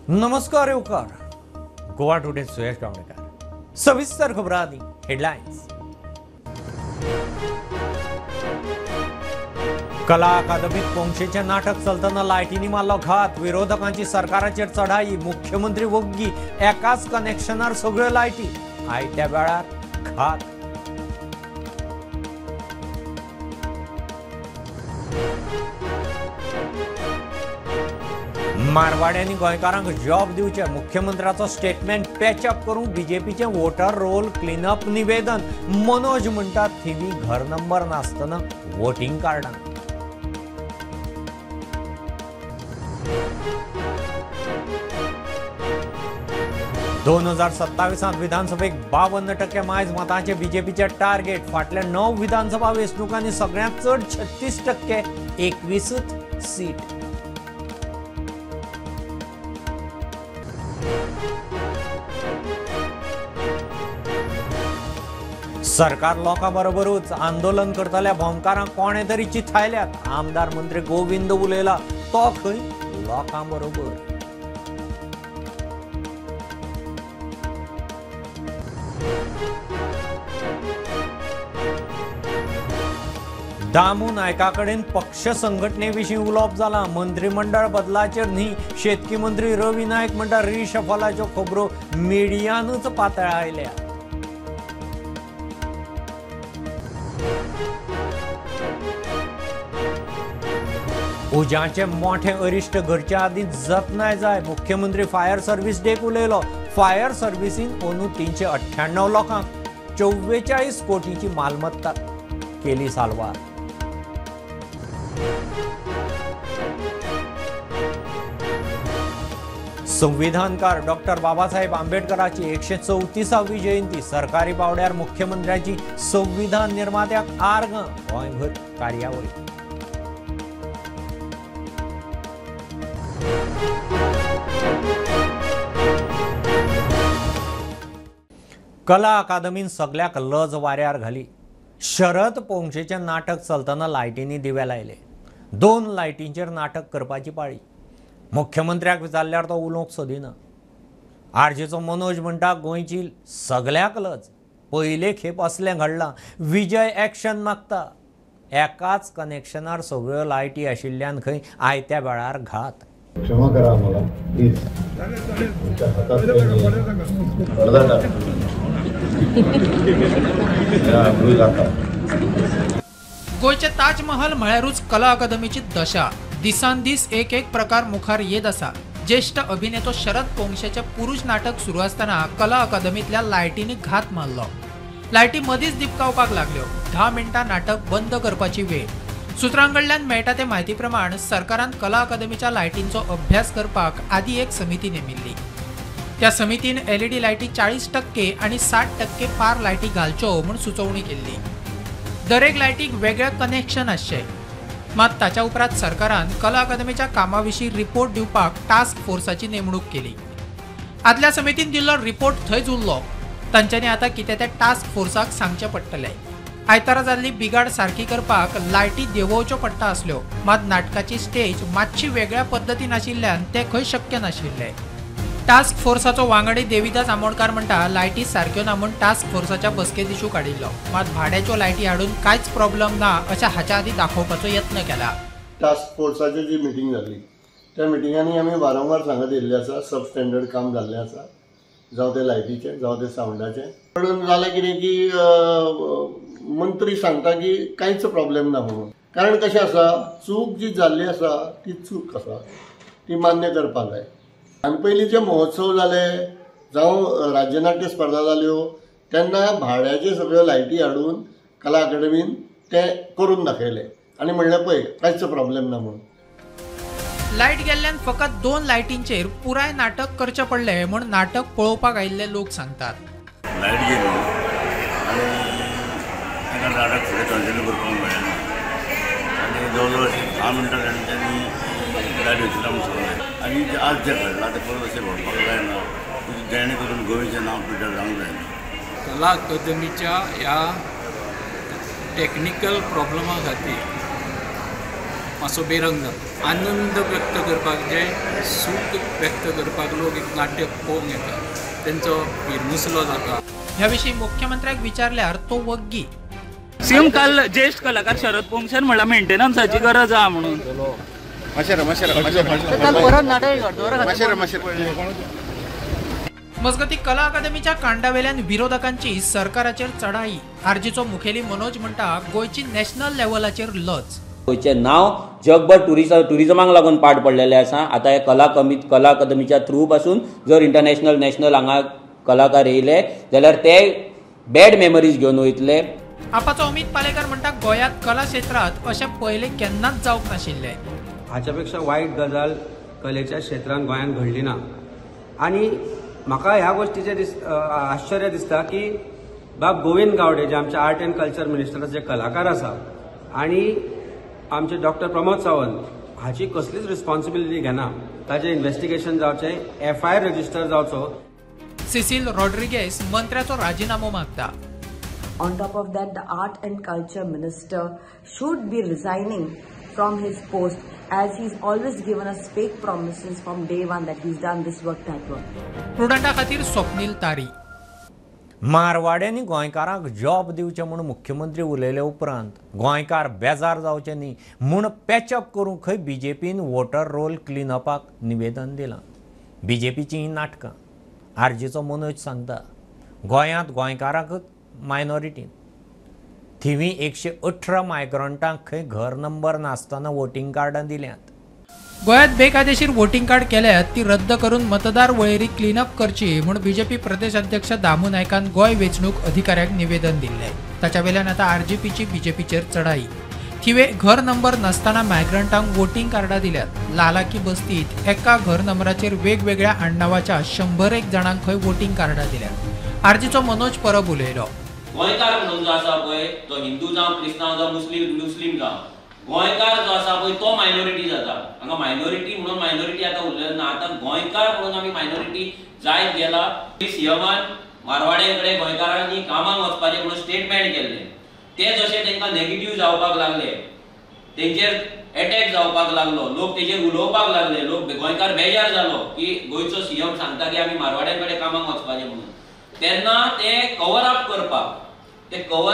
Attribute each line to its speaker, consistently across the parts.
Speaker 1: नमस्कार येवकार गोवा टुडे सुयश गावणेकर. सविस्तर खबरां आदी हेडलायन्स. कला अकादमीत पोंगशेचें नाटक चलतना लायटींनी मारलो घात. विरोधकांची सरकाराचेर चढाई. मुख्यमंत्री वग्गी. एकाच कनेक्शनार सगळ्यो लायटी. आयत्या वेळार घात. मारवाड्यांनी गोंयकारांक जॉब दिवचे. मुख्यमंत्र्याचो स्टेटमेंट पॅचअप करूंक बीजेपीचें वोटर रोल क्लिनअप निवेदन. मनोज म्हणटात थिवी घर नंबर नासतना वोटिंग कार्डां. दोन 2027 विधानसभेक 52% मायज मतांचे बीजेपीचे टार्गेट. फाटल्या 9 विधानसभा वेंचणुकांनी सगळ्यांत चड 36%, 21 सीट. सरकार लोकां बरोबरूच आंदोलन करतल्या भोंवकारांक कोणे तरी चिथायल्यात. आमदार मंत्री गोविंद उलयला तो खंय लोकां बरोबर. दामू नायका कडेन पक्ष संघटने विशीं उलोवप जालां. मंत्रिमंडळ बदलाचेर न्ही. शेतकी मंत्री रवी नायक म्हणटा रिशफलाच्यो खबरो मिडियानूच पातळायल्या. उज्याचें मोठें अरिश्ट घरच्या आदीं जतनाय जाय. मुख्यमंत्री फायर सर्व्हिस डेक उलयलो. फायर सर्व्हिसीन अंदू 398 लोकांक 44 कोटीची मालमत्ता केली साल्वार. संविधानकार डॉक्टर बाबासाहेब आंबेडकरांची 134वी जयंती. सरकारी पावड्यार मुख्यमंत्र्यांची संविधान निर्मात्याक आर्गां. गोंयभर कार्यावळी. कला अकादमीन सगळ्याक लज वाऱ्यार घाली. शरद पोंगशेचें नाटक चलतना लायटींनी दिवे लायले. 2 लायटींचेर नाटक करपाची पाळी. मुख्यमंत्र्याक विचारल्यार तो उलोवंक सोदिना. आरजीचो मनोज म्हणटा गोंयची सगळ्याक लज. पयले खेप असलें घडलां. विजय एक्शन मागता. एकाच कनेक्शनार सगळ्यो लायटी आशिल्ल्यान खंय आयत्या वेळार घात.
Speaker 2: क्षमा करा आम्हाला प्लीज. तुमच्या हातात पडदा टाक.
Speaker 3: गोंयचे ताजमहल म्हळ्यारूच कला अकादमीची दशा. दिसान दीस एक एक प्रकार मुखार येत आसा. ज्येष्ठ अभिनेतो शरद पोंगशेचे पुरुष नाटक सुरू आसतना कला अकादमींतल्या लायटींनी घात मारलो. लायटी मदींच दिपकावपाक लागल्यो. 10 मिनटां नाटक बंद करपाची वेळ. सुत्रां कडल्यान मेळटा ते म्हायती प्रमाण सरकारान कला अकादमीच्या लायटींचो अभ्यास करपाक आदी एक समिती नेमिल्ली. त्या समितीन एलईडी लायटी 40% आनी 60% पार लायटी घालच्यो म्हूण सुचोवणी केल्ली. दरेक लायटीक वेगळें कनेक्शन आसचें. मात ताच्या उपरांत सरकारान कला अकादमीच्या कामा विशीं रिपोर्ट दिवपाक टास्क फोर्साची नेमणूक केली. आदल्या समितीन दिल्लो रिपोर्ट थंयच उरलो. तांच्यांनी आतां कितें तें टास्क फोर्साक सांगचें पडटलें. आयतारा जाल्ली बिगाड सारकी करपाक लायटी देंवोवच्यो पडटा आसल्यो. मात नाटकाची स्टेज मातशी वेगळ्या पद्दतीन आशिल्ल्यान तें खंय शक्य नाशिल्लें. टास्क फोर्साचो वांगडी देविदास आमोणकार म्हणटा लायटी सारक्यो ना म्हूण टास्क फोर्साच्या बसकेंत इशू काडिल्लो. मात भाड्याच्यो लायटी हाडून कांयच प्रॉब्लम ना अशें हाच्या आदीं दाखोवपाचो यत्न केला.
Speaker 2: टास्क फोर्साची जी मिटींग जाली त्या मिटिंगांनी आमी वारंवार सांगत येयल्लें आसा, सब स्टँडर्ड काम जाल्लें आसा, जावं तें लायटीचें जावं तें सावंडाचें. म्हणून जालें कितें की मंत्री सांगता की कांयच प्रॉब्लेम ना म्हणून. कारण कशें आसा, चूक जी जाल्ली आसा ती चूक आसा, ती मान्य करपाक जाय. आनी पयलीं जे महोत्सव जाले जावं राज्यनाट्य स्पर्धा जाल्यो तेन्ना भाड्याच्यो सगळ्यो लायटी हाडून कला अकादमीन ते करून दाखयले आनी म्हणलें पळय कांयच प्रॉब्लेम ना म्हणून.
Speaker 3: लायट गेल्ल्यान फकत 2 लायटींचेर पुराय नाटक करचें पडलें म्हूण नाटक पळोवपाक आयिल्ले लोक सांगतात.
Speaker 4: लायट गेली आनी ताका नाटक फुडें कंटिन्यू करपाक मेळना आनी जवळ जवळ अशें 10 मिनटां तांणी लायट वचना म्हूण सांगलें. आनी आज जें घडलां तें परत अशें घडपाक जायना, जेणे करून गोंयचें नांव पिड्ड्यार जावंक जायना.
Speaker 5: कला अकादमीच्या ह्या टॅक्निकल प्रॉब्लमा खातीर मातसो बेरंग जाता. आनंद व्यक्त करपाक, जे सूख व्यक्त करपाक लोक एक नाट्य पळोवंक येता, तेंचो विरमुसलो जाता.
Speaker 3: ह्या विशीं मुख्यमंत्र्याक विचारल्यार तो वग्गी.
Speaker 6: सीएम काल ज्येष्ठ कलाकार शरद पोंगशेन म्हणला मेंटेनन्साची गरज आहा म्हणून.
Speaker 3: मजगती कला अकादमीच्या कांडावेल्यान विरोधकांची सरकाराचेर चढाई. आरजीचो मुखेली मनोज म्हणटा गोंयची नॅशनल लेव्हलाचेर लज.
Speaker 7: गोंयचें नांव जगभर टुरिजमाक लागून पाड पडलेलें आसा. आतां हे कला अकादमीच्या थ्रू पासून जर इंटरनॅशनल नॅशनल हांगा कलाकार येयले जाल्यार ते बॅड मेमरीज घेवन वयतले.
Speaker 3: आपाचो अमित पालेकर म्हणटा गोंयांत कला क्षेत्रांत अशें पयलें केन्नाच जावंक नाशिल्लें.
Speaker 8: हाच्या पेक्षा वायट गजाल कलेच्या क्षेत्रांत गोंयांत घडली ना. आनी म्हाका ह्या गोष्टीचें आश्चर्य दिसता की बाब गोविंद गावडे जे आमचे आर्ट अँड कल्चर मिनिस्टर जे कलाकार आसा आनी आमचे डॉक्टर प्रमोद सावंत हाची कसलीच रिस्पॉन्सिबिलिटी घेना. ताचें इन्वेस्टिगेशन जावचें, एफआयआर रजिस्टर जावचो.
Speaker 3: सिसिल रॉड्रिगेस मंत्र्याचो राजिनामो मागता.
Speaker 9: On top of that, the Art and Culture Minister should be resigning from his post, as he's always given us fake promises from day one that he's done this work, that work.
Speaker 3: प्रुडंटा खातीर स्वप्नील तारी.
Speaker 1: मारवाड्यांनी गोंयकारांक job दिवचे म्हूण मुख्यमंत्री उलयले उपरांत गोंयकार बेजार जावचे न्ही म्हूण पॅचअप करूंक खंय बीजेपीन वोटर रोल क्लिनअपाक निवेदन दिलां. बीजेपीची ही नाटकां. आरजीचो मनोज सांगता गोंयांत गोंयकारांक मायनॉरिटी थिवी 118 मायग्रंटांक खंय घर नंबर नासतना वोटींग कार्डां दिल्यांत.
Speaker 3: गोंयांत बेकायदेशीर वोटींग कार्ड केल्यात ती रद्द करून मतदार वळेरी क्लिनअप करची म्हूण बीजेपी प्रदेश अध्यक्ष दामू नायकान गोंय वेंचणूक अधिकाऱ्यांक निवेदन दिल्लें. ताच्या वेल्यान आतां आरजीपीची बीजेपीचेर चढाई. थिवे घर नंबर नासतना मायग्रंटांक वोटींग कार्डां दिल्यात. लालाकी बस्तीत एका घर नंबराचेर वेगवेगळ्या आडनांवाच्या 101 जाणांक खंय वोटींग कार्डां दिल्यात. आरजीचो मनोज परब उलयलो.
Speaker 7: गोंयकार म्हणून जो आसा पळय तो हिंदू जावं, क्रिस्तांव जावं, मुस्लीम जावं, गोंयकार जो आसा पळय तो मायनॉरिटी जाता. हांगा मायनॉरिटी म्हणून मायनॉरिटी आतां उरलें ना, आतां गोंयकार म्हणून आमी मायनॉरिटी जायत गेला. सीएमान मारवाड्यां कडेन गोंयकारांनी कामाक वचपाचें म्हणून स्टेटमेंट केल्लें, ते जशें तांकां नेगेटीव जावपाक लागले, तेंचेर एटॅक जावपाक लागलो, लोक तेजेर उलोवपाक लागले, लोक गोंयकार बेजार जालो की गोंयचो सीएम सांगता की आमी मारवाड्यां कडेन कामाक वचपाचें म्हणून. तेन्ना ते कवर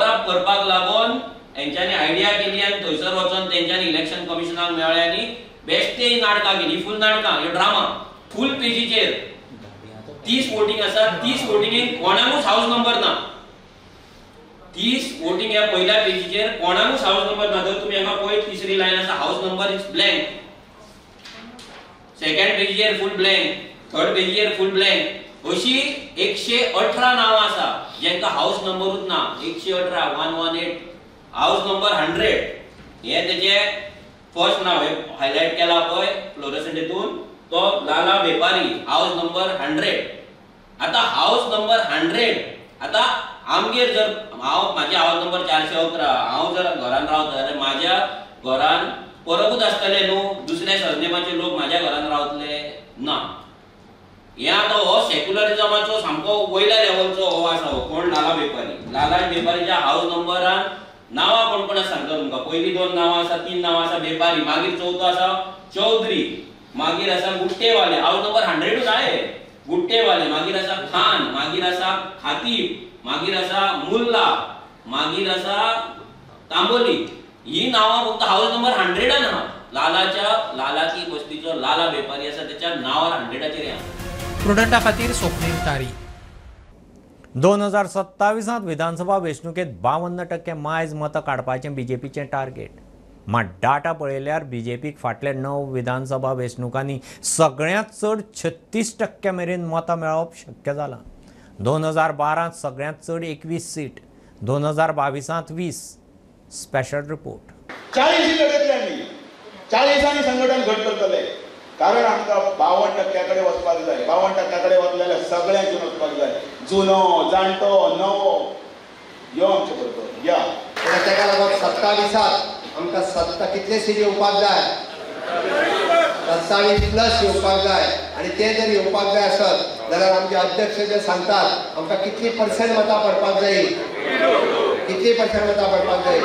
Speaker 7: अप करपाक लागून तेंच्यांनी आयडिया केली आनी थंयसर वचोन तेंच्यांनी इलेक्शन कमिशनाक मेळ्ळे आनी बेश्टे नाटकां केली, फूल नाटकां, हे ड्रामा. फूल पेजीचेर 30 वोटींग आसा, 30 वोटिंगेक कोणाकूच हावस नंबर ना. 30 वोटींग ह्या पयल्या पेजीचेर कोणाकूच हावस नंबर ना. जर तुमी हांगा पळयत तिसरी लायन आसा, house number is blank. Second पेजीचेर full blank, third पेजीचेर full blank. अशी 118 नांवां आसा जेंका हावस नंबरूच ना. 118 118 हावस नंबर 100 हे तेजे फर्स्ट नांव हे हायलायट केला पळय फ्लोरोसंट हितून, तो लाला वेपारी हावस नंबर 100. आतां हावस नंबर 100 आतां आमगेर जर हांव म्हाजे हावस नंबर 411 हांव जर घरान रावता जाल्यार म्हाज्या घरान परबूच आसतले न्हू, दुसऱ्या सरनेमाचे लोक म्हाज्या घरान रावतले ना. हे आतां हो सेक्युलरिजमाचो सामको वयल्या लेवलचो हो आसा. हो कोण लाला वेपारी, लाला वेपारीच्या हावस नंबरान नांवां कोण कोण सांगता तुमकां. पयलीं 2 नांवां आसा, 3 नांवां आसा वेपारी, मागीर चवथो आसा चौधरी, मागीर आसा गुट्टेवाले, हावस नंबर 100 आहे गुट्टेवाले, मागीर आसा खान, मागीर आसा खातीब, मागीर आसा मुल्ला, मागीर आसा तांबोली. ही नांवां फक्त हावस नंबर 100 आहा. लालाच्या लालाकी बस्तीचो लाला वेपारी आसा त्याच्या नांवार 100 आहा.
Speaker 3: प्रुडंटा खातीर स्वप्नील तारी.
Speaker 1: 2027 विधानसभा वेंचणुकेंत 52% मायज मतां काडपाचें बीजेपीचें टार्गेट. मात डाटा पळयल्यार बीजेपीक फाटल्या 9 विधानसभा वेंचणुकांनी सगळ्यांत चड 36% मेरेन मतां मेळोवप शक्य जालां. 2012 सगळ्यांत चड 21 सीट, 2022 20. Special report.
Speaker 10: 40 लढतले आमी, 40 संघटन घट करतले, कारण आमकां 52% कडेन वचपाक जाय. 52% कडेन वतले जाल्यार सगळ्यांक घेवन वचपाक जाय, जुनो जाणटो नवो यो आमचे बरोबर या.
Speaker 11: ताका लागून 27 आमकां सत्ता कितले सीट येवपाक जाय, 27 प्लस येवपाक जाय. आनी ते जर येवपाक जाय आसत जाल्यार आमचे अध्यक्ष जे सांगतात आमकां कितली पर्संट मतां पडपाक जाय, कितली पर्संट मतां पडपाक जाय,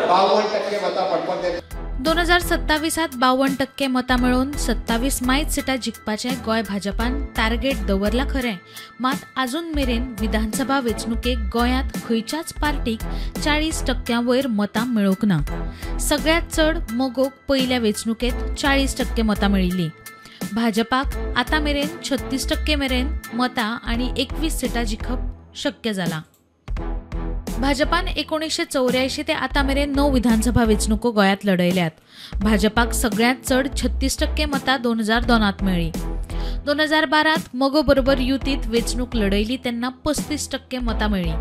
Speaker 11: 52% मतां पडपाक जाय.
Speaker 12: 2027 52% मतां मेळोवन 27 मायत सिटां जिखपाचें गोंय भाजपान टार्गेट दवरलां खरें, मात आजून मेरेन विधानसभा वेंचणुकेक गोंयांत खंयच्याच पार्टीक 40% वयर मतां मेळूंक ना. सगळ्यांत चड मगोक पयल्या वेंचणुकेंत 40% मतां मेळिल्लीं. भाजपाक आतां मेरेन 36% मेरेन मतां आनी 21 सिटां जिखप शक्य जालां. भाजपान 1984 ते आतां मेरेन 9 विधानसभा वेंचणुको गोंयांत लढयल्यात. भाजपाक सगळ्यांत चड 36% मतां 2002 मेळ्ळीं. 2012 मगो बरोबर युतीत वेंचणूक लढयली तेन्ना 35% मतां मेळ्ळीं.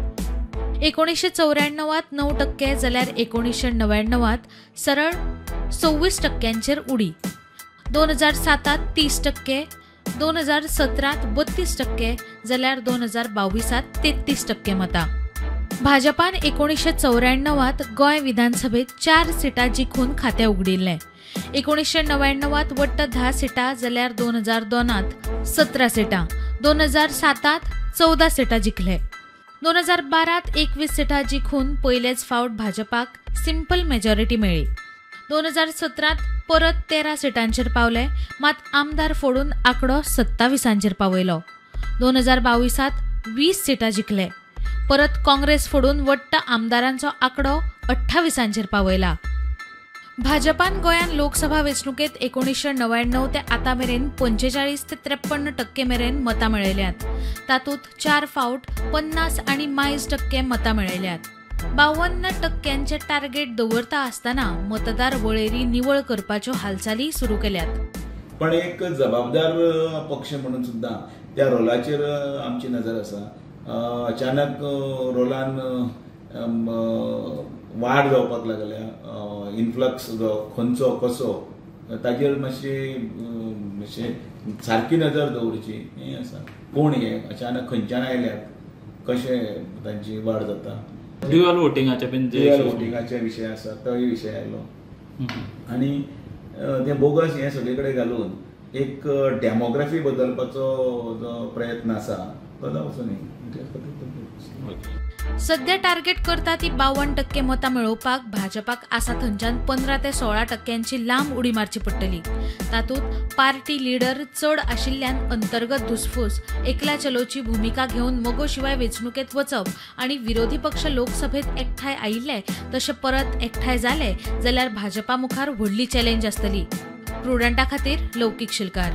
Speaker 12: 1994 9% जाल्यार 1999 सरळ 26% उडी. 2007 30%, 2017 32% जाल्यार 2022 33% मतां. भाजपान 1994 गोंय विधानसभेत 4 सिटां जिखून खातें उगडिल्लें. 1999 वट्ट 10 सिटां जाल्यार 2002 17 सिटां, 2007 14 सिटां जिखले. 2012 21 सिटां जिखून पयलेच फावट भाजपाक सिंपल मेजॉरिटी मेळ्ळी. 2017 परत 13 सिटांचेर पावले, मात आमदार फोडून आंकडो 27 पावयलो. 2022 20 सिटां जिखले, परत काँग्रेस फोडून वट्ट आमदारांचो आंकडो 28 पावयला. भाजपान गोंयांत लोकसभा वेंचणुकेंत 1999 ते आतां मेरेन 45 ते 53% मेरेन मतां मेळयल्यात. तातूंत 4 फावट 50 आनी 22% मतां मेळयल्यात. 52% टार्गेट दवरता आसतना मतदार वळेरी निवळ करपाच्यो हालचाली सुरू केल्यात.
Speaker 10: पण एक जबाबदार पक्ष म्हणून सुद्दां त्या रोलाचेर आमची नजर आसा. अचानक रोलान वाड जावपाक लागल्या, इन्फ्लक्स जो खंयचो कसो ताजेर मातशी मातशें सारकी नजर दवरची हें आसा. कोण हे अचानक खंयच्यान आयल्यात, कशें तांची वाड जाता.
Speaker 6: ड्युअल वोटिंगाचे बीन
Speaker 10: ड्युअल वोटिंगाचे विशय आसा, तोय विशय आयलो. आनी तें बोगस हें सगळे कडेन घालून एक डेमोग्राफी बदलपाचो जो प्रयत्न आसा तो जावचो न्ही.
Speaker 12: सध्या टार्गेट करता ती 52% मतां मेळोवपाक भाजपाक आसा थंयच्यान 15 ते 16% लांब उडी मारची पडटली. तातूंत पार्टी लिडर चड आशिल्ल्यान अंतर्गत धुसफूस, एकला चलोची भुमिका घेवन मगो शिवाय वेंचणुकेंत वचप आनी विरोधी पक्ष लोकसभेत एकठांय आयिल्ले तशे परत एकठांय जाले जाल्यार भाजपा मुखार व्हडली चॅलेंज आसतली. प्रुडंटा खातीर लौकीक शिलकार.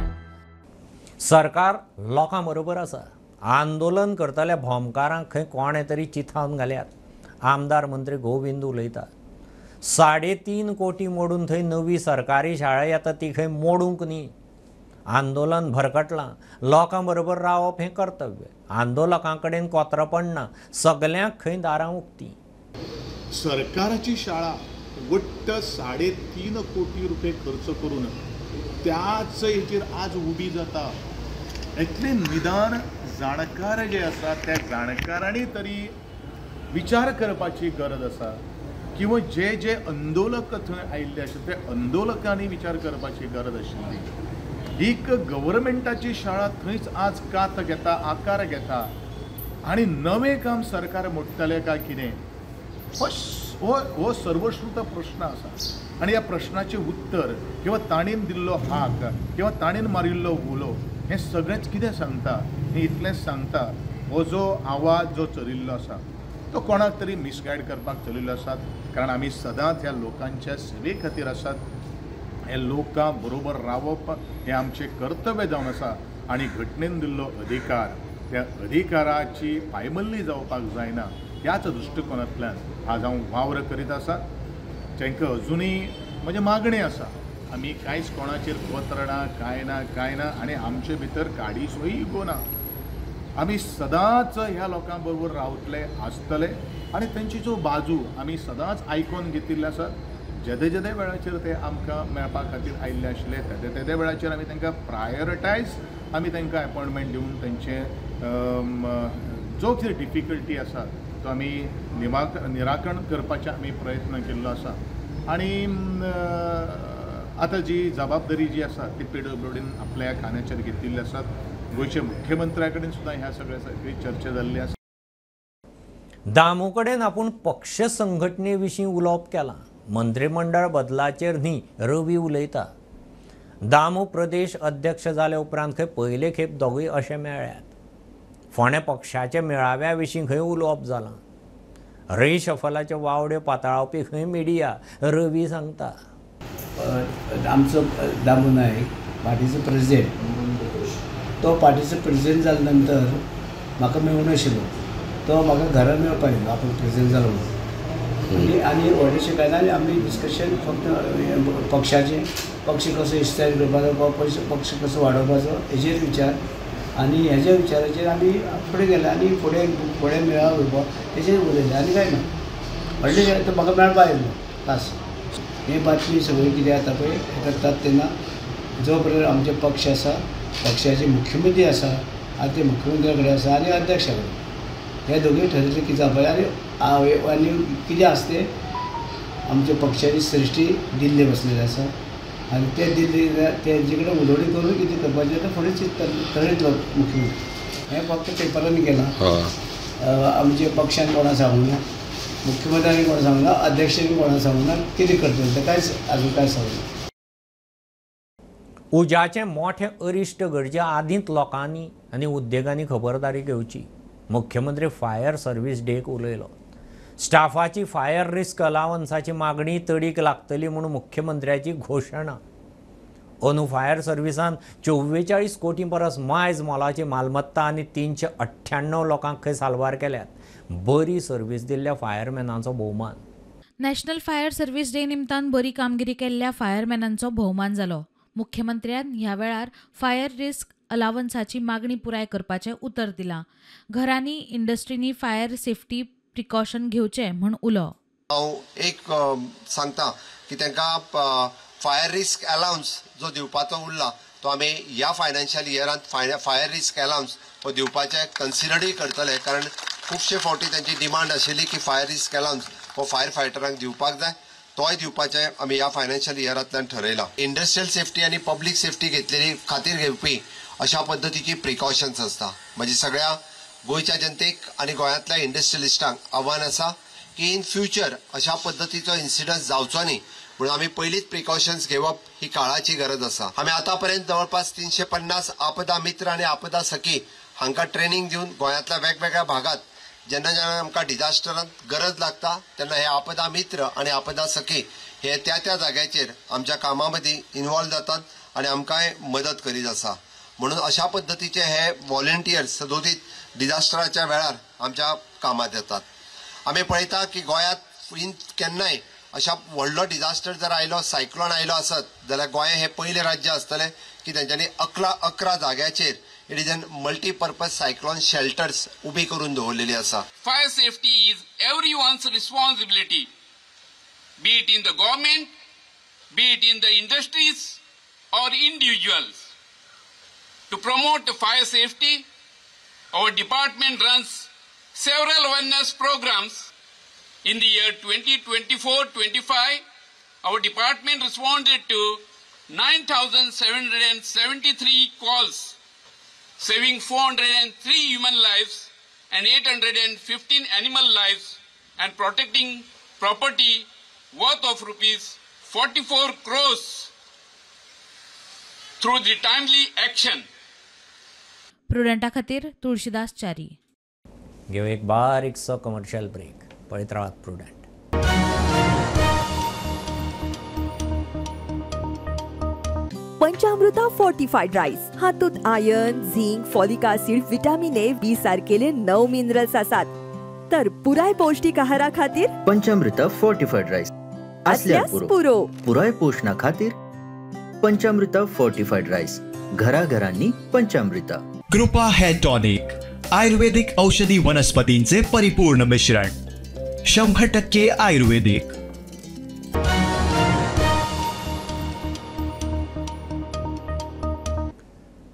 Speaker 1: सरकार लोकां बरोबर आसा. आंदोलन करतल्या भोमकारांक खंय कोणें तरी चिथावन घाल्यात. आमदार मंत्री गोविंद उलयता. 3.5 कोटी मोडून थंय नवी सरकारी शाळा येता ती खंय मोडूंक न्ही. आंदोलन भरकटलां, लोकां बरोबर रावप हें कर्तव्य. आंदोलकां कडेन कोत्रपण ना, सगल्यांक खंय दारां उक्ती.
Speaker 13: सरकाराची शाळा वट्ट 3.5 कोटी रुपये खर्च करून त्याच हेचेर आज उबी जाता. इतलें निदान जाणकार जे आसा त्या जाणकारांनी तरी विचार करपाची गरज आसा, किंवा जे जे आंदोलक थंय आयिल्ले आशिल्ले त्या आंदोलकांनी विचार करपाची गरज आशिल्ली. एक गव्हर्मेंटाची शाळा थंयच आज कात घेता, आकार घेता आनी नवें काम सरकार मोडटलें काय कितें, हो सर्वश्रुत प्रश्न आसा. आनी ह्या प्रश्नाचें उत्तर किंवा ताणेन दिल्लो हाक किंवा ताणेन मारिल्लो उलो हें सगळेंच कितें सांगता, हें इतलेंच सांगता, हो जो आवाज जो चलिल्लो आसा तो कोणाक तरी मिसगायड करपाक चलिल्लो आसा. कारण आमी सदांच ह्या लोकांच्या सेवे खातीर आसात, हे लोकां बरोबर रावप हें आमचें कर्तव्य जावन आसा. आनी घटनेन दिल्लो अधिकार त्या अधिकाराची पायमल्ली जावपाक जायना ह्याच दृश्टिकोनांतल्यान आज हांव वावर करीत आसा. तांकां अजुनूय म्हजी मागणी आसा, आमी कांयच कोणाचेर पत्र ना, कांय ना, कांय ना, आनी आमचे भितर काडीसोय इगो ना. आमी सदांच ह्या लोकां बरोबर रावतले आसतले आनी तेंची जो बाजू आमी सदांच आयकोन घेतिल्ले आसा. जेदे जेदे वेळाचेर ते आमकां मेळपा खातीर आयिल्ले आशिल्ले तेदे तेदे वेळाचेर आमी तांकां प्रायोरिटायज आमी तांकां एपॉयंटमेंट दिवन तेंचे जो कितें डिफिकल्टी आसा तो आमी निराकरण करपाचे आमी प्रयत्न केल्लो आसा. आनी आतां जी जबाबदारी जी आसा ती पीडब्ल्यूडीन आपल्या खांद्याचेर घेतिल्ली आसात. गोंयच्या मुख्यमंत्र्या कडेन सुद्दां ह्या सगळ्या सगळी चर्चा जाल्ली आसा.
Speaker 1: दामू कडेन आपूण पक्ष संघटने विशीं उलोवप केलां. मंत्रिमंडळ बदलाचेर न्ही रवी उलयता. दामू प्रदेश अध्यक्ष जाले उपरांत खंय पयले खेप दोगूय अशें मेळ्ळ्यात. फोंडें पक्षाच्या मेळाव्या विशीं खंय उलोवप जालां. रिशफलाच्यो वावड्यो पातळावपी खंय मिडिया, रवी सांगता.
Speaker 14: आमचो दामू नायक पार्टीचो प्रेसिडेंट, तो पार्टीचो प्रेसिडेंट जाल्या नंतर म्हाका मेळूंक नाशिल्लो. तो म्हाका घरा मेळपाक आयलो आपूण प्रेसिडेंट जालो म्हणून. आनी व्हडलेशें कांय ना, आमी डिस्कशन फक्त पक्षाचें, पक्ष कसो इस्तार करपाचो, पक्ष कसो वाडोवपाचो हेजेर विचार आनी हेज्या विचाराचेर आमी फुडें गेले आनी फुडें फुडें मेळावो घेवपाक तेजेर उलयले आनी कांय ना. व्हडलें तो म्हाका मेळपाक आयलो खास. ही बातमी सगळी कितें जाता पळय हें करतात तेन्ना जो पर्यंत आमचे पक्ष आसा, पक्षाचे मुख्यमंत्री आसा आनी ते मुख्यमंत्र्या कडेन आसा आनी अध्यक्षा कडेन, हे दोगूय ठरयले की जावपा आनी आनी कितें आसा तें आमच्या पक्षाची सृश्टी दिल्ली बसलेली आसा आनी ते दिल्ली तेंचे कडेन उलोवणी करून कितें करपाचें तें फुडें ठरयतलो मुख्यमंत्री. हें फक्त पेपरांनी केलां, आमच्या पक्षान कोणा सांगूंक ना, मुख्यमंत्र्यांनी कोणा सांगूंक ना, अध्यक्षांनी कोणा सांगूंक ना, कितें करतलें तें कांयच आजून कांय सांगूंक ना.
Speaker 1: उज्याचें मोठें अरिश्ट घडचे आदींच लोकांनी आनी उद्देगांनी खबरदारी घेवची. मुख्यमंत्री फायर सर्वीस डेक उलयलो. स्टाफाची फायर रिस्क अलावन्साची मागणी तडीक लागतली म्हूण मुख्यमंत्र्याची घोशणा. अंदू फायर सर्विसान 44 कोटी परस मायज मोलाची मालमत्ता आनी 398 लोकांक खंय साल्वार केल्यात. बरी सर्वीस दिल्ल्या फायरमॅनांचो भोवमान.
Speaker 12: नॅशनल फायर सर्वीस डे निमतान बरी कामगिरी केल्ल्या फायरमॅनांचो भोवमान जालो. मुख्यमंत्र्यान ह्या वेळार फायर रिस्क अलावन्साची मागणी पुराय करपाचें उतर दिलां. घरांनी इंडस्ट्रींनी फायर सेफ्टी प्रिकॉशन घेवचें म्हूण उलो.
Speaker 11: हांव एक सांगता की तांकां फायर रिस्क अलावन्स जो दिवपाचो उरला तो आमी ह्या फायनान्शियल इयरांत फायर रिस्क अलावन्स हो दिवपाचें कन्सिडरूय करतले, कारण खुबशे फावटी तांची डिमांड आशिल्ली की फायर रिस्क अलावन्स हो फायर फायटरांक दिवपाक जाय, तोय दिवपाचें आमी ह्या फायनान्शियल इयरांतल्यान ठरयलां. इंडस्ट्रियल सेफ्टी आनी पब्लीक सेफ्टी घेतलेली खातीर घेवपी अशा पद्दतीची प्रिकॉशन्स आसता. म्हणजे सगळ्या गोंयच्या जनतेक आनी गोंयांतल्या इंडस्ट्रियलिस्टांक आव्हान आसा की इन फ्युचर अशा पद्दतीचो इन्सिडंट जावचो न्ही म्हणून आमी पयलींच प्रिकॉशन्स घेवप ही काळाची गरज आसा. आमी आतां पर्यंत जवळपास 350 आपदा मित्र आनी आपदा सखी हांकां ट्रेनींग दिवन गोंयांतल्या वेगवेगळ्या भागांत जेन्ना जेन्ना आमकां डिझास्टरांत गरज लागता तेन्ना हे आपदा मित्र आनी आपदा सखी हे त्या त्या जाग्याचेर आमच्या कामां मदीं इन्वॉल्व जातात आनी आमकांय मदत करीत आसा. म्हणून अशा पद्दतीचे हे व्हॉलंटियर्स सदोदीत डिझास्टराच्या वेळार आमच्या कामांत येतात. आमी पळयता की गोंयांत इन केन्नाय अशा व्हडलो डिझास्टर जर आयलो, सायक्लोन आयलो आसत जाल्यार गोंय हें पयलें राज्य आसतलें की तेंच्यांनी 11 जाग्याचेर it is an multipurpose cyclone shelters उबी करून दवरलेली आसा.
Speaker 15: Fire safety is everyone's responsibility, be it in the government, be it in the industries or individuals. To promote fire safety, our department runs several awareness programs. In the year 2024-25, our department responded to 9,773 calls, saving 403 human lives and 815 animal lives and protecting property worth of rupees 44 crores through the timely action.
Speaker 12: प्रुडंटा खातीर तुळशीदास च्यारी.
Speaker 1: घेऊ एक बारीकसो commercial break. पळयत रावात prudent.
Speaker 16: पंचामृता fortified rice हातूंत iron, zinc, folic acid, vitamin A, B सारकेले 9 minerals आसात. तर पुराय पौष्टिक आहारा खातीर
Speaker 17: पंचामृता फोर्टिफाईड राईस असल्यार पुरो. पुराय पोषणा खातीर पंचामृता फोर्टिफाईड राईस, घराघरांनी पंचामृता.
Speaker 18: कृपा हेअर टॉनिक, आयुर्वेदिक औषधी वनस्पतींचे परिपूर्ण मिश्रण, 100% आयुर्वेदिक.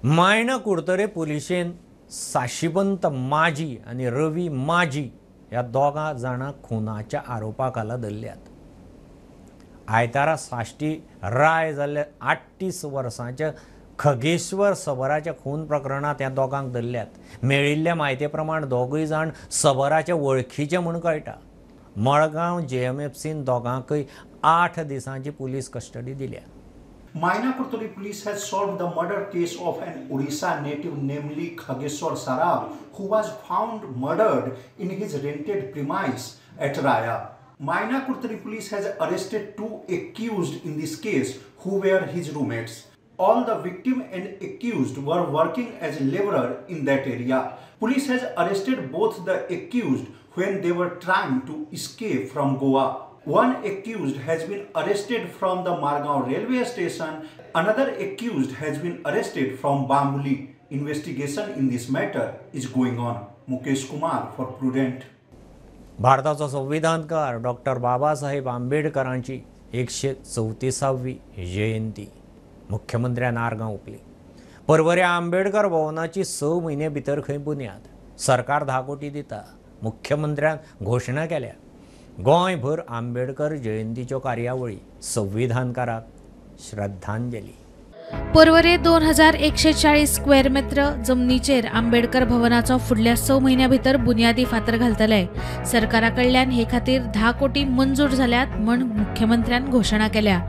Speaker 1: मायणा कुडतरे पुलिशेन साशिबंत माजी आनी रवी माजी ह्या दोगां जाणांक खुनाच्या आरोपा खाला धरल्यात. आयतारा साश्टी राय जाल्ल्या 38 वर्सांच्या खगेश्वर सबराच्या खून प्रकरणांत ह्या दोगांक धरल्यात. मेळिल्ल्या म्हायती प्रमाण दोगूय जाण सबराचे वळखीचे म्हूण कळटा. मडगांव JMFCन दोगांकय 8 दिसांची पुलीस कस्टडी दिल्या.
Speaker 19: Maina Curtorim police has solved the murder case of an Odisha native, namely Khageshwar Sarab, who was found murdered in his rented premise at Raya. Maina Curtorim police has arrested 2 accused in this case who were his roommates. All the victim and accused were working as laborer in that area. Police has arrested both the accused when they were trying to escape from Goa. One accused has been arrested from the Margao railway station. Another accused has been arrested from Bambuli. Investigation in this matter is going on. Mukesh Kumar for Prudent.
Speaker 1: भारताचो संविधानकार doctor Babasaheb आंबेडकरांची 134वी जयंती मुख्यमंत्र्यान आर्गां ओंपली. परवऱ्या आंबेडकर भवनाची 6 म्हयने भितर खंय बुन्याद. सरकार 10 कोटी दिता. मुख्यमंत्र्यान घोशणा केल्या. गोंयभर आंबेडकर जयंतीच्यो कार्यावळी, संविधानकाराक श्रद्धांजली.
Speaker 12: परवरे 2140 स्क्वेअर मेत्र जमनीचेर आंबेडकर भवनाचो फुडल्या 6 म्हयन्या भितर बुन्यादी फातर घालतले. सरकारा कडल्यान हे खातीर 10 कोटी मंजूर जाल्यात म्हण मुख्यमंत्र्यान घोशणा केल्या.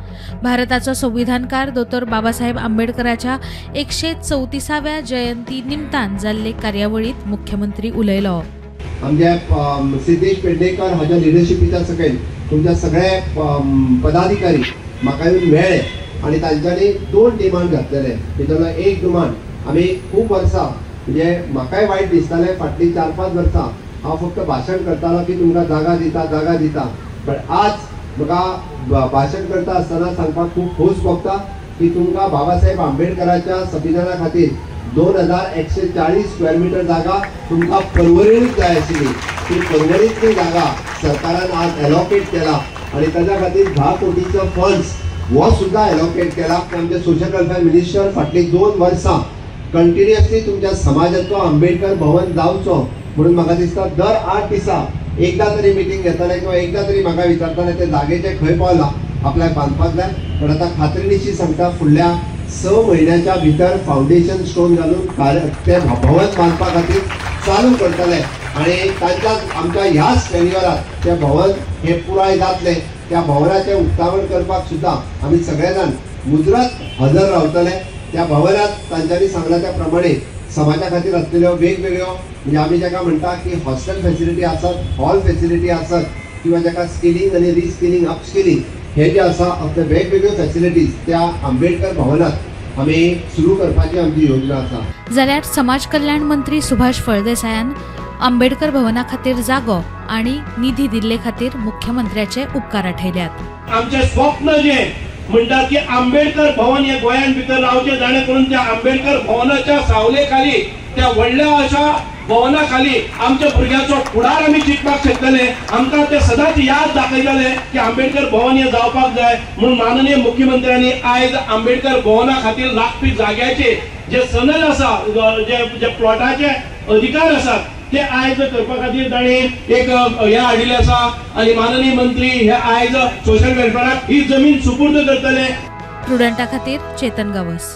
Speaker 12: भारताचो संविधानकार दोतोर बाबासाहेब आंबेडकराच्या 134व्या जयंती निमतान जाल्ले कार्यावळीत मुख्यमंत्री उलयलो.
Speaker 11: आमचे सिद्धेश पेडणेकर हाज्या लिडरशिपीच्या सकयल तुमच्या सगळे पदाधिकारी म्हाका येवन मेळ्ळे आनी तांच्यांनी 2 डिमांड घातलेले. तितूंतलो एक डिमांड आमी खूब वर्सां म्हणजे म्हाकाय वायट दिसतालें, फाटलीं 4-5 वर्सां हांव फक्त भाशण करतालो की तुमकां जागा दिता जागा दिता, बट आज म्हाका भाशण करता आसतना सांगपाक खूब खोस भोगता की तुमकां बाबासाहेब आंबेडकराच्या संविधाना खातीर 2140 स्क्वेअर मिटर जागा तुमकां परवरीनूच जाय आशिल्ली. ती परवरींतली जागा सरकारान आज एलोकेट केला आनी ताज्या खातीर 10 कोटीचो फंड्स हो सुद्दां एलोकेट केला. आमचे सोशल वेलफेअर मिनिस्टर फाटलीं 2 वर्सां कंटिन्युअसली तुमच्या समाजाचो आंबेडकर भवन जावचो म्हणून म्हाका दिसता दर 8 दिसा एकदां तरी मिटींग घेताले किंवा एकदां तरी म्हाका विचारताले ते जागेचे खंय पावला आपल्याक बांदपाक जाय. पण आतां खात्रीनिशी सांगता फुडल्या 6 म्हयन्याच्या भितर फावंडेशन स्टोन घालून ते भवन बांदपा खातीर चालू करतले आनी तांच्या आमच्या ह्याच टेन्युअरात ते भवन हे पुराय जातले. त्या भवनाचें उक्तावण करपाक सुद्दां आमी सगळे जाण मुजरत हजर रावतले. त्या भवनात तांच्यांनी सांगला त्या प्रमाणे समाजा खातीर आसलेल्यो वेगवेगळ्यो म्हणजे आमी जाका म्हणटा की हॉस्टेल फॅसिलिटी आसत, हॉल फॅसिलिटी आसत किंवा जाका स्किलिंग आनी रिस्किलिंग अपस्किलिंग हे जे आसा आपले वेगवेगळ्यो फॅसिलिटीज त्या आंबेडकर भवनात आमी सुरू करपाची आमची योजना आसा.
Speaker 12: जाल्यार समाज कल्याण मंत्री सुभाष फळदेसायान आंबेडकर भवना खातीर जागो आनी निधी दिल्ले खातीर मुख्यमंत्र्याचे उपकार आठयल्यात.
Speaker 20: आमचे स्वप्न जे म्हणटात की आंबेडकर भवन हे गोंयांत भितर रावचें, जाणे करून त्या आंबेडकर भवनाच्या सावले खाली त्या व्हडल्या अशा भवना खाली आमच्या भुरग्यांचो फुडार आमी चिंतपाक शकतले. आमकां ते सदांच याद दाखयतले की आंबेडकर भवन हे जावपाक जाय म्हणून माननीय मुख्यमंत्र्यांनी आयज आंबेडकर भवना खातीर लागपी जाग्याचे जे सनद आसा, जे प्लॉटाचे अधिकार आसात ते आयज करपा खातीर तांणी एक हें हाडिल्लें आसा आनी माननीय मंत्री हे आयज सोशल वेलफेअराक ही जमीन सुपूर्द करतले.
Speaker 12: प्रुडंटा खातीर Chetan Gawas.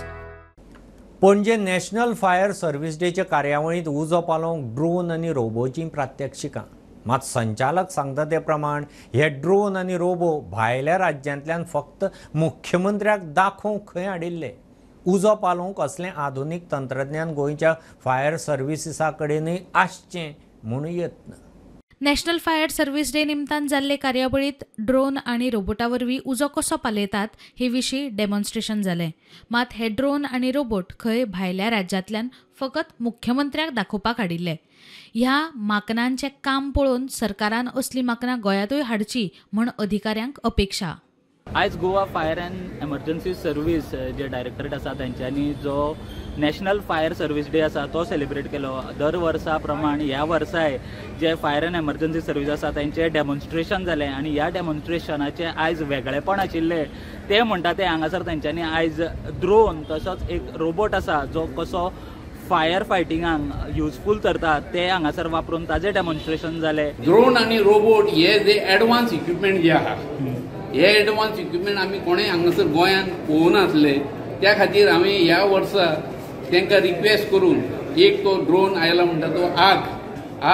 Speaker 1: Panaji national fire service डेच्या कार्यावळींत उजो पालोवंक ड्रोन आनी रोबोचीं प्रात्यक्षिकां. मात संचालक सांगता ते प्रमाण हे ड्रोन आनी रोबो भायल्या राज्यांतल्यान फक्त मुख्यमंत्र्याक दाखोवंक खंय हाडिल्ले. उजो पालोवंक असलें आधुनीक तंत्रज्ञान गोंयच्या फायर सर्विसीसा कडेनूय आसचें म्हूण यत्न.
Speaker 12: नॅशनल फायर सर्व्हिस डे निमतान जाल्ले कार्यावळींत ड्रोन आनी रोबोटा वरवीं उजो कसो पालयतात हे विशीं डेमॉन्स्ट्रेशन जालें. मात हे ड्रोन आनी रोबोट खंय भायल्या राज्यांतल्यान फकत मुख्यमंत्र्याक दाखोवपाक हाडिल्ले. ह्या माकनांचें काम पळोवन सरकारान असलीं माकनां गोंयांतूय हाडचीं म्हूण अधिकाऱ्यांक अपेक्षा.
Speaker 6: आयज Goa fire and emergency service J directorate आसा तेंच्यांनी जो नॅशनल फायर सर्वीस डे आसा तो सेलिब्रेट केलो. दर वर्सा प्रमाण ह्या वर्साय जे फायर अँड एमर्जन्सी सर्वीस आसा तेंचें डेमॉन्स्ट्रेशन जालें आनी ह्या डेमॉन्स्ट्रेशनाचें आयज वेगळेपण आशिल्लें तें म्हणटा तें हांगासर तेंच्यांनी आयज ड्रोन तसोच एक रोबोट आसा जो कसो फायर फायटिंगाक युजफूल करता ते हांगासर वापरून ताजें डेमॉन्स्ट्रेशन जालें.
Speaker 15: ड्रोन आनी रोबोट हे जे एडवान्स इक्विपमेंट जे आहा हे एडवान्स इक्विपमेंट आमी कोणें हांगासर गोंयांत पळोवनासले, त्या खातीर हांवें ह्या वर्सा तांकां रिक्वेस्ट करून एक तो ड्रोन आयला म्हणटा तो आग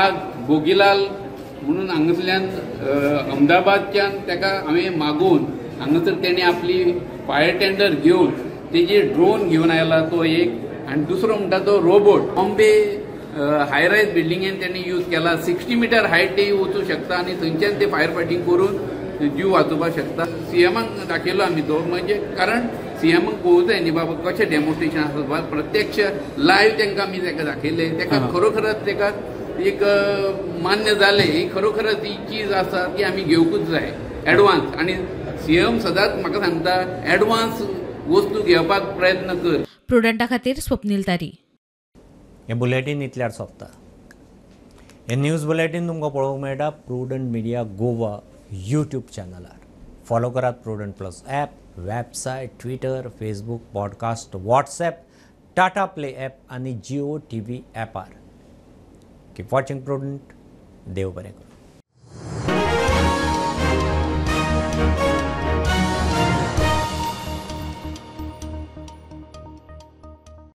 Speaker 15: आग भोगीलाल म्हणून हांगासल्यान अहमदाबादच्यान ताका हांवें मागोवन हांगासर तेणें आपली फायर टेंडर घेवन तेजी ड्रोन घेवन आयला तो एक, आनी दुसरो म्हणटा तो रोबोट. बॉम्बे हाय रायज बिल्डिंगेन तेणी यूज केला. 60 मिटर हायट ते वचूं शकता आनी थंयच्यान ते फायर फायटींग करून जीव वाचोवपाक शकता. सीएमाक दाखयलो आमी तो, म्हणजे कारण सीएमाक पळोवंक जाय न्ही बाबा कशें डेमॉन्स्ट्रेशन आसा, प्रत्यक्ष लायव्ह तांकां आमी ताका दाखयलें. ताका खरोखरच ताका एक मान्य जालें, ही खरोखरच ही चीज आसा ती आमी घेवंकूच जाय एडवान्स. आनी सीएम सदांच म्हाका सांगता एडवान्स वस्तू घेवपाक प्रयत्न कर.
Speaker 12: प्रुडंटा खातीर स्वप्नील तारी.
Speaker 1: हे बुलेटीन इतल्यार सोंपता. हे न्यूज बुलेटीन तुमकां पळोवंक मेळटा प्रुडंट मिडिया गोवा यूट्यूब चॅनलार. फॉलो करात Prudent plus app, website, Twitter, Facebook, podcast, WhatsApp, Tata Play app आनी जिओ टी व्ही ॲपार. Keep watching Prudent. देव बरें करूं.